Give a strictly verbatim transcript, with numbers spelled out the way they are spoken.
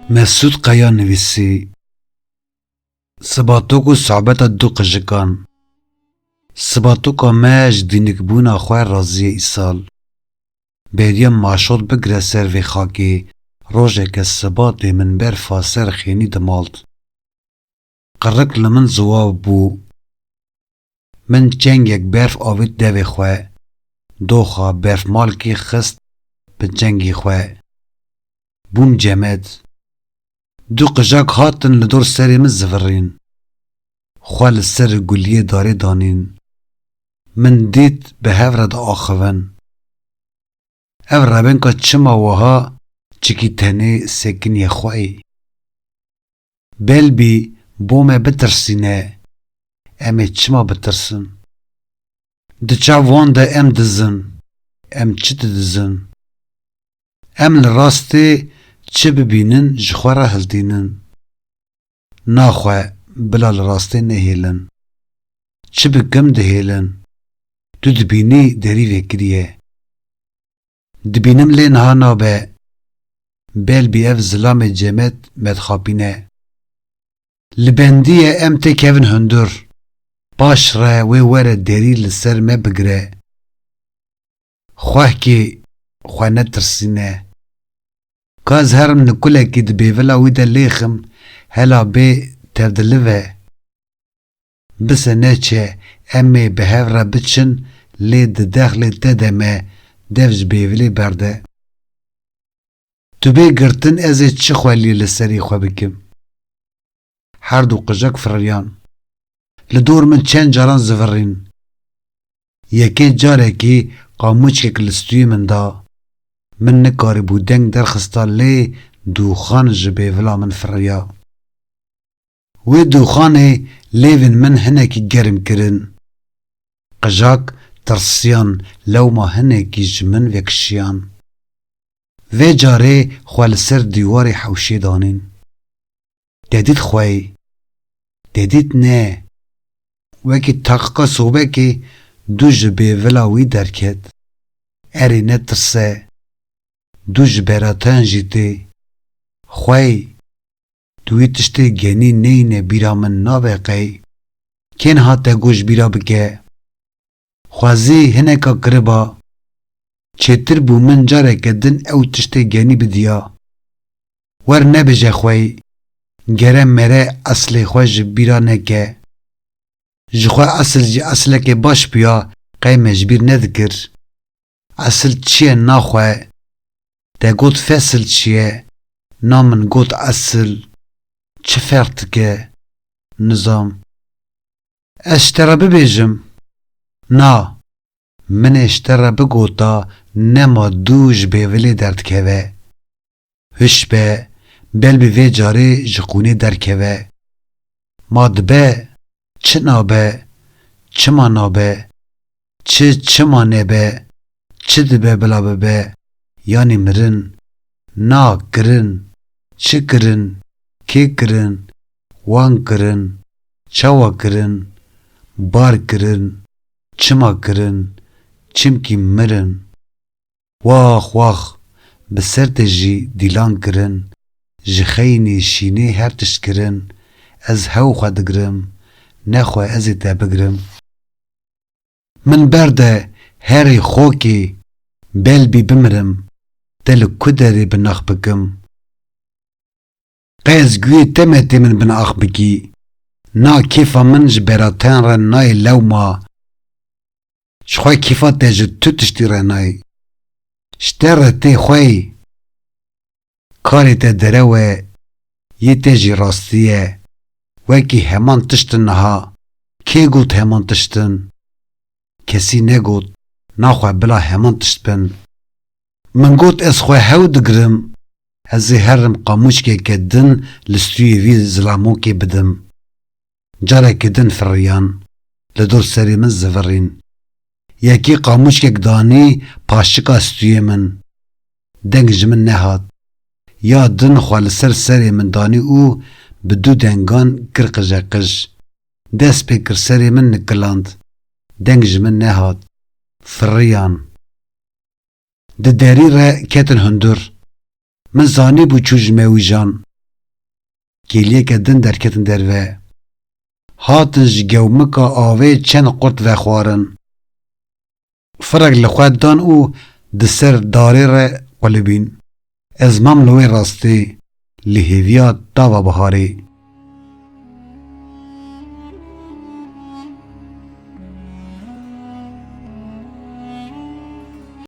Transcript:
Mesûd Qeya nivîsî. Sibatok û sohbeta du qijikan. Sibatoka me ji dînikbûna xwe razî ye îsal. Bêriya maşot bigire ser vê xakê, rojeke sibatê min berfa ser xênî dimalt. Qirik li min ziwav bû. Min çengek berf avêt devê xwe. Doxa berfmalkê xist bi çengê xwe. Bûm cemed. Du qijak hatin li dor serê min zivirîn. Xwe li ser guliyê darê danîn. Min dît bi hev re diaxivin. Ev rebenka çima wiha çikî tenê sekiniye xweyî? Belbî bo me bitirsîne, em ê çima bitirsin? Di çav wan de em dizin, em çi didizin? Em li rastê çi bibînin ji xwe re hildînin. Naxwe bila li rastê nehêlin. Çi bikim dihêlin. Tu dibînî derî vekiriye. Dibînim lê niha nabe. Belbî ev zilamê cemed me dixapîne. Li bendî ye em têkevin hundir. Paş re wê were derî li ser me bigire. Xwehkê xwe netirsîne. Ka ez herim nikulekî di bêvila wî de lêxim, hela bê tevdilive. Bise neçe, em ê bi hev re biçin, lê di dexlê te de me dev ji bêvilê berde. Tu bê girtin ez ê çi xweliyê li serê xwe bikim? Her du qijek fiririyan. Li dor min çend caran zivirîn. Yekê carekî qamûçkek li stûyê min da. Min nikaribû deng derxista lê dûxan ji bêvila min firiya. Wê dûxanê lêvên min hinekî germ kirin. Qijak tirsiyan lewma hinekî ji min vekişiyan. Vê carê xwe li ser dîwarê hewşê danîn. Te dît xweyî? Te dît ne? Wekî taqiqa sobekê du ji bêvila wî derket. Erê netirse. Du ji beraten jî tê. Xweyî, tu wî tiştê genî neyne bîra min nabe qey? Kê niha te got ji bîra bike? Xwezî hineka kiriba. Çêtir bû min careke din ew tiştê genî bidiya. Wer nebêje xweyî, gere mere eslê xwe ji bîra neke. Ji xwe esil jî esleke baş bûya, qey me ji bîr nedikir. Esil çi ye naxwe? Te got fesil çi ye? Na min got esil. Çi ferq dike? Nizam. Ez ji te re bibêjim? Na. Min ê ji te re bigota, nema dû ji bêvilê derdikeve. Hiş be, belbî vê carê ji qûnê derkeve. Ma dibe, çi nabe, çima nabe, çi çima nebe, çi dibe bila bibe, yanî mirin, na kirin, çi kirin, kê kirin, wan kirin, çawa kirin, bar kirin, çima kirin, çimkî mirin. Wax, wax, bi ser te jî dîlan kirin, ji xeynî şînê her tişt kirin, ez hew xwe digirim, nexwe ez ê te bigirim. Min berde herê xokê, belbî bimirim, te li ku derê bi nax bikim? Qey ez guyê te me tê min bin ax bikî. Na kêfa min ji beraten re nayê lewma. Ji xwe kêfa te ji tu tiştî re nayê. Ji te re tê xweyî. Karê te derew e, yê te jî rastî ye. Wekî heman tişt in niha. Kê got heman tişt in? Kesî negot, naxwe bila heman tişt bin. Min got ez xwe hew digirim, ez ê herim qamûçkeke din li stûyê vî zilamokê bidim. Careke din firiyan, li dor serê min zivirîn. Yekî qamûçkek danî paşika stûyê min. Deng ji min nehat. Ya din xwe li ser serê min danî û bi du dengan kir qijeqij. Dest pê kir serê min nikiland. Deng ji min nehat. Firiyan. Di derî re ketin hundir. Min zanîbû çû ji me wîjan. kêliyeke din derketin derve. Hatin ji gewmika avê çend qurt vexwarin. Firek li xwe dan û di ser darê re qulibîn. Ez mam li wê rastê, li hêviya tava biharê.